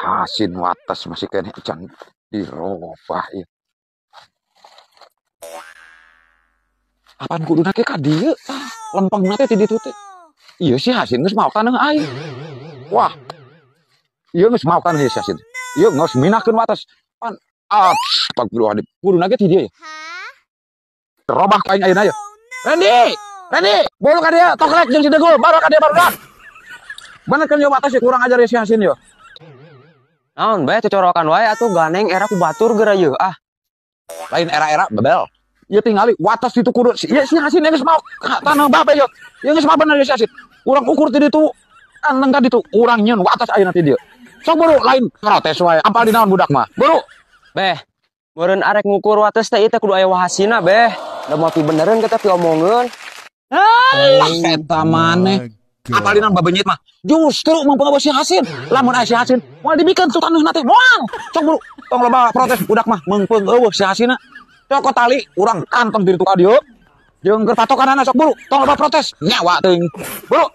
Hasin wates masih keneh can dirobah ieu. Apaan kuduna ke ka dieu tah, lempengna teh ti ditu teh. Ieu si Hasin geus maok taneuh aing. Wah. Ieu geus maok taneuh ieu si Hasin. Ieu geus minahkeun wates. Pan astagfirullahaladzim. Kuduna ge ti dieu ya. Robah ku aing ayeuna ye. Randy, Randy, bolu ka dieu, toklek jeung si Degul, baru ka dieu barudak. Bener kan ieu wates ye, kurang ajar ye si Hasin ye. Naon bae cocorokan wae atuh ganeng era ku batur geura yeuh ah. Lain era-era bebel. Ieu tingali wates ditu kudu ieu si Hasin geus maok ka taneuh babe ye. Ieu geus mah bener ieu si Hasin. Urang ukur ti ditu, anteng ka ditu, urang nyieun wates ayeuna ti dieu. Sok buru lain protes wae, ampal di naon budak mah. Buru. Beh, meureun arek ngukur wates teh ieu teh kudu aya wahasina beh. Da moal pibenereun kita piomongeun. Alah eta maneh. Apal dina babenyit mah. Justru mangpengawa si Hasin. Lamun aya si Hasin, moal dibikeun tu taneuhna teh. Moal. Sok buru, tong loba protes budak mah meungpeung eueuh si Hasinna. Cokot tali urang kantong diri tu ka dieu. Jeung keur patokanana sok buru, tong loba protes. Nyawa teuing. Buru.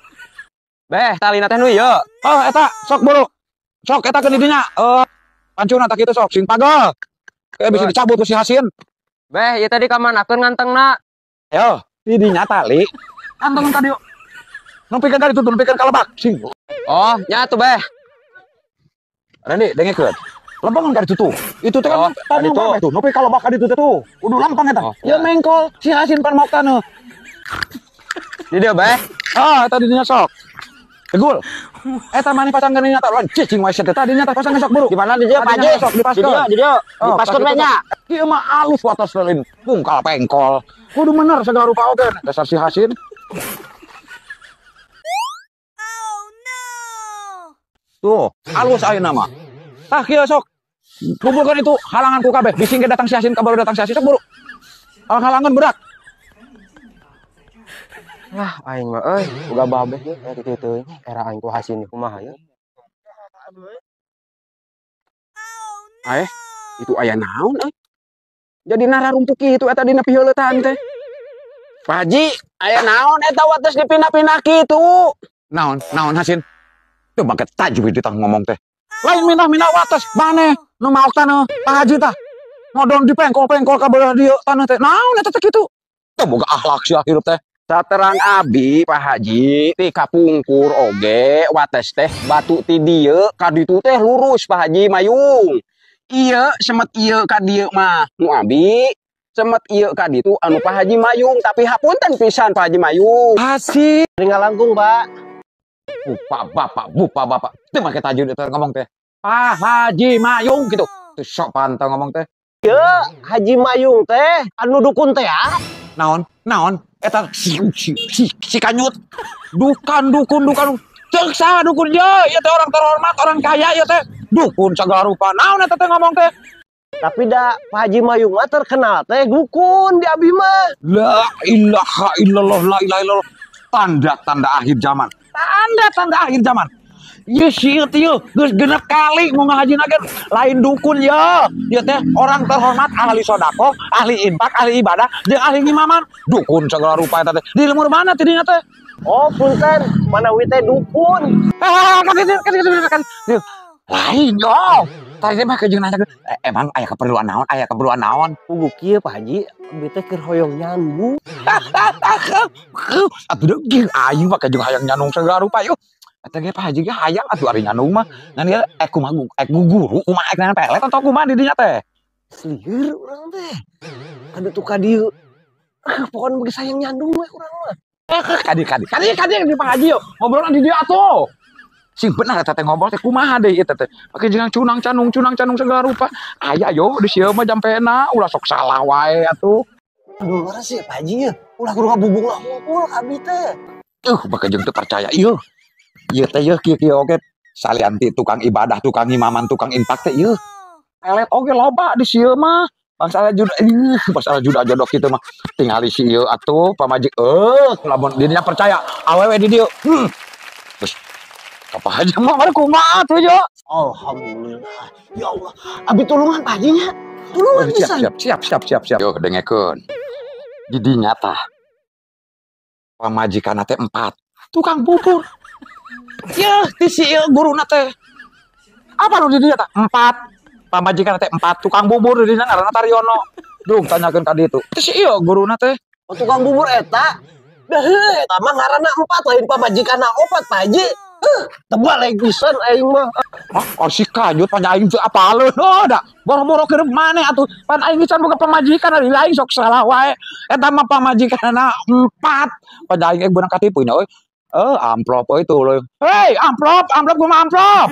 Beh, talina teh nu ieu. Oh, eta sok buru. Sok eta keun di dinya. Pancuna tak kitu sok sing pagel. Kayak bisa dicabut ku si Hasin. Beh, ieu tadi kamanakeun ngantengna? Yo, di dinya tali. Kantong ka dieu. Numpikeun ka ditu, numpikeun ka lebak. Sing. Oh, nya atuh beh. Randy, dengekeun. Lempengan ka ditu tuh. Itu teh kan Oh, ka ditu. taneuh tuh. Nepi ka lebak ka ditu teh tuh. Kudu lempeng eta. Oh, Ieu ya. mengkol si Hasin pan maok taneuh. Di dieu beh. Ah, eta di dinya sok. Tegul. Eta maneh pasangkeun dinya tah lawan cicing wae sia teh. Tadi nya tah pasangkeun sok buru. Di mana di dieu, Pak Tadinya Haji? sok dipaskeun. Di dieu, di dieu. Oh, Dipaskeun pas we nya. Kieu mah alus wates lain. Pungkal pengkol. Kudu bener segala rupa oge. Dasar si Hasin. Tuh, alus ayeuna mah. Tah kieu sok. Kumpulkan itu halangan ku kabeh. Bising ge datang si Hasin, kabaru datang si Hasin sok buru. Halang-halangan berat. Lah aing mah euy, boga babeh ye, aya kitu teuing. Era aing ku Hasin kumaha ye? Aeh, itu aya naon euy? Jadi nararumpuk kitu eta dina piheuleutan teh. Pak Haji, aya naon eta wates dipindah-pindah kitu? Naon? Naon Hasin? Teu make tajwid ditah ngomong teh. Lain minah-minah wates maneh nu maok taneuh Pak Haji tah. Ngodon di pengkol-pengkol ka beulah dieu taneuh teh. Naon eta teh kitu? Teu boga akhlak sia hirup teh. Saterang abi Pak Haji ti kapungkur oge wates teh batu ti dieu ka ditu teh lurus Pak Haji Mayung. Ieu semet ieu ka dieu mah nu abi, semet ieu ka ditu anu Pak Haji Mayung, tapi hapunten pisan Pak Haji Mayung. Hasin ngalangkung, Pak. Bupa bapak, bupa bapak. Teu make tajwid eta ngomong teh. Pak Haji Mayung gitu. Teu sok pantang ngomong teh. Ye, Haji Mayung teh anu dukun teh ya. Naon? Naon? Eta si kanyut. Dukan dukun dukan. Ceuk saha dukun ye? Ieu teh orang terhormat, orang kaya ieu teh. Dukun segala rupa. Naon eta teh ngomong teh? Tapi da Pak Haji Mayung mah terkenal teh dukun di abi mah. La ilaha illallah, la ilaha illallah. Tanda-tanda akhir zaman. Tanda-tanda akhir zaman. Ye si ieu teh geus genep kali mau ngahajina ge lain dukun ye. Ieu teh orang terhormat, ahli sedekah, ahli infak, ahli ibadah, jeung ahli ngimaman. Dukun segala rupa eta teh. Di lemur mana ti dinya teh? Oh, punten, manawi teh dukun. Ah, kan itu, kan itu, kan itu. Lain yo. Tadi mah jeung nanya, emang aya keperluan naon? Aya keperluan naon? Puguh kieu Pak Haji, abdi teh keur hoyong nyandung. Atuh deui jeung aing mah jeung hayang nyandung segala rupa yeuh. Eta ge Pak Haji ge hayang atuh ari nyandung mah. Ngan ieu ek kumaha ek guru kumaha ek neangan pelet atau kumaha di dinya teh? Lieur urang teh. Kadu tu ka dieu. Ah, pokona bagi sayang nyandung we urang mah. Kadi kadi kadi kadi di Pak Haji yo. Ngobrolan di dieu atuh. Sing bener eta teh ngobrol teh kumaha deui eta teh. Pake jeung cunang canung cunang canung segala rupa. Aya yo di sieu mah jampena ulah sok salah wae atuh. Aduh, leres ya Pak Haji ya. Ulah kudu ngabubung lah hungkul ka abi teh. Baka jeung teu percaya ieu. Ieu teh ieu kieu-kieu oge salian ti tukang ibadah, tukang imaman, tukang infak teh ieu. Pelet oge loba di sieu mah. Bangsa juda, ih, bangsa juda jodoh kitu mah. Tingali si ieu atuh pamajik lamun dirinya percaya awewe di dieu. Terus apa aja mah mari kumaha atuh yo. Alhamdulillah. Ya Allah, abi tulungan Pak Haji nya. Tulungan Oh, siap, pisan. siap, siap, siap, siap, siap. Yo dengekeun. Di dinya tah. Pamajikanna teh 4. Tukang bubur. Yeuh, ti si ieu guruna teh. Apa nu di dieu tah? Empat. Pamajikan teh empat tukang bubur di dieu ngaranna Taryono. Dung tanyakeun ka ditu. Teh si ieu guruna teh. Oh, tukang bubur eta. Dah heuh, eta mah ngaranna empat, lain pamajikanna opat, Pak Haji. Tebal pisan aing mah. Ah, si kajut pan aing teu apaleun. Oh, da. Boro-boro keur maneh atuh. Pan aing can boga pamajikan ari lain sok salah wae. Eta mah pamajikanna empat. Pan aing beunang katipu nya euy. Eh, amplop euy tuh. Hei, amplop, amplop kumaha amplop?